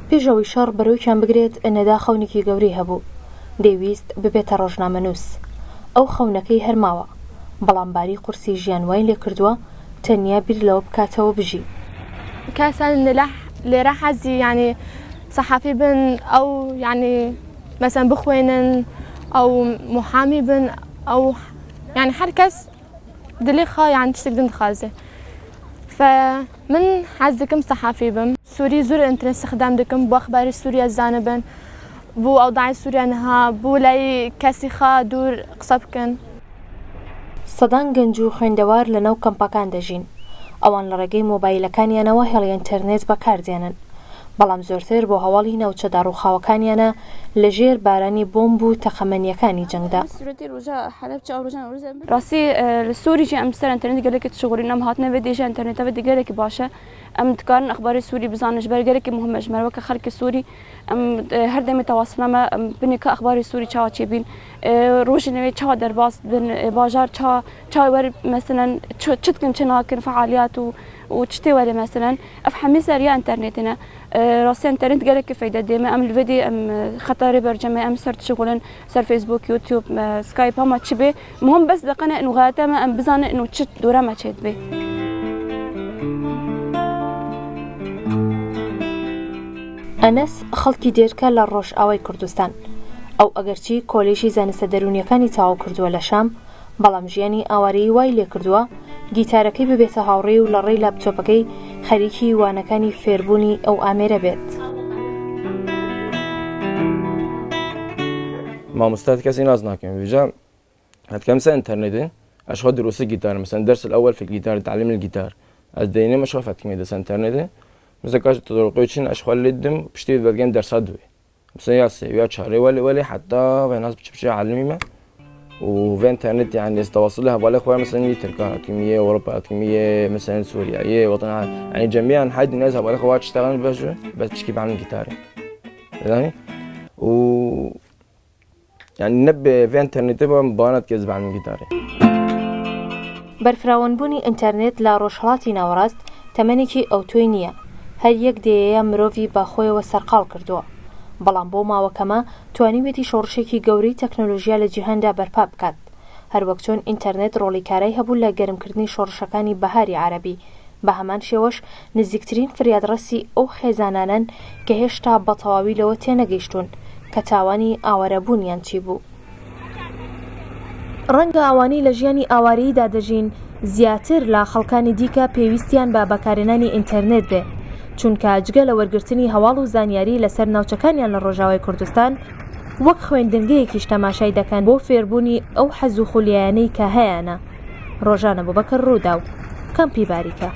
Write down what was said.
پێش ئەوەی شەڕ بەرۆکیان بگرێت، نەدا خەونێکی گەورەی هەبوو، دەیویست ببێتە ڕۆژنامەنووس. ئەو خەونەکەی هەر ماوە، بەڵام باری قورسی ژیان وای لێکردووە تەنیا بیر لەوە بکاتەوە بژی. کەسان لێرە حەزی یانی سەحافی بن ئەو یانی مەسەن بخوێنن ئەو محامی بن ئەو یانی هەر کەس دلی خوا یان تشتێک دن دخوازێ ف من حەز دکم سەحافی بم سوری زور ئنترنت استخدام دکم بۆ ئەخباری سوریا زانبن بۆ ئەوضاعی سوریا نها بۆ لای کەسی خوا دور قسە بکەن. سەدان گەنج و خوێندەوار لەناو کەمپەکان دەژین، ئەوان لە ڕێگەی مۆبایلەکانیانەوە هێڵی ئینتەرنێت بەکاردێنن، بەڵام زۆرتر بۆ هەواڵی ناوچە داڕووخاوەکانیانە لە ژێر بارانی بۆمب و تەقەمەنییەکانی جەنگدا. ڕاستی لە سوری ژی ئەم سەر ئەنتەرنێت گەلێکی تشغولین ئەم هاتنە وێ دێژە ئەنتەرنێتە وێ گەلێکی باشە ئەم دکارن ئەخباری سوری بزانن ژبەر گەلێکی مهمە ژمەر وەکە خەلکی سوری ئەم هەر دەمێ تەواسلە مە ئەم بنێ کە ئەخباری سوری چاوە چێ بین ڕۆژی نوێ چاوە دەرباز بن باژار چا چاوە وەر مەسەلەن چ دکن چ ناکن فعالیات و و چ تێ وەرێ مەسەلەن ئەف هەمێ سەر یا ئەنتەرنێتێنە ڕاستی ئەنتەرنێت گەلێکی فەیدە دێمە ئەم لڤێ دێ ئەم خەتا رێ بەرجەمێ ئەم سەر تشغلن سەر فەیسبوک یوتیوب سکایپ هەما چ بێ مهم بەس دەقەنە ئنو غایەتە مە ئەم بزانە ئنو چ دۆرە مە چێت بێ. ئەنەس خەڵکی دێرکە لە ڕۆژئاوای کوردستان. ئەو ئەگەرچی کۆلێژی زانستە دەروونییەکانی تەواو کردووە لە شام، بەڵام ژیانی ئاوارەیی وای لێکردووە گیتارەکەی ببێتە هاوڕێی و لە ڕێی لاپتۆپەکەی خەریکی وانەکانی فێربوونی ئەو ئامێرە بێت. مامۆستا کەسی ناز ناکەم ویجا هەتکەم سە ئینتەرنێتێ ئەشخۆ دروستی گیتار مثلا درس الاول في الجيتار تعليم الجيتار از دینم اشخو فتکمی دس انترنت مثلا کاش تطرقی چین اشخو لدم پشتی بدگن درسات دوی مثلا یا سه یا چهاره ولی ولی حتی و ناس بچ بچ علمی ما و في انترنت يعني تواصل لها بالي خويا مثلا تركيا كمية اوروبا كمية مثلا سوريا يه وطن يعني جميع انحاء الناس هبالي خويا تشتغل بس بس تشكي بعمل جيتاري يعني و يعني نب في انترنت بانت كذب عن جيتاري بەرفراوانبوونی ئینتەرنێت لە ڕۆژهەڵاتی ناوەڕاست تەمەنێکی ئەوتۆی نییە، هەر یەک دەیەیە مرۆڤی بە خۆیەوە سەرقاڵ کردووە، بەڵام بەو ماوە کەمە توانیویەتی شۆڕشێکی گەورەی تەکنەلۆژیا لە جیهاندا بەرپا بکات، هەروەک چۆن ئینتەرنێت ڕۆڵی کارای هەبوو لە گەرمکردنی شۆڕشەکانی بەهاری عەرەبی، بە هەمان شێوەش نزیکترین فریادڕەسی ئەو خێزانانەن کە هێشتا بە تەواوی لەوە تێنەگەیشتوون کە تاوانی ئاوارەبوونیان چی بوو. ڕەنگە ئەوانەی لە ژیانی ئاوارەییدا دەژین زیاتر لە خەڵکانی دیکە پێویستیان بە بەکارهێنانی ئینتەرنێت بێ، چونکە جگە لە وەرگرتنی هەواڵ و زانیاری لەسەر ناوچەکانیان لە ڕۆژاوای کوردستان، وەک خوێندنگەیەکیش تەماشای دەکەن بۆ فێربوونی ئەو حەز و خولیایانەی کە هەیانە. ڕۆژان ئەبوبەکر، رووداو، کەمپی باریکە.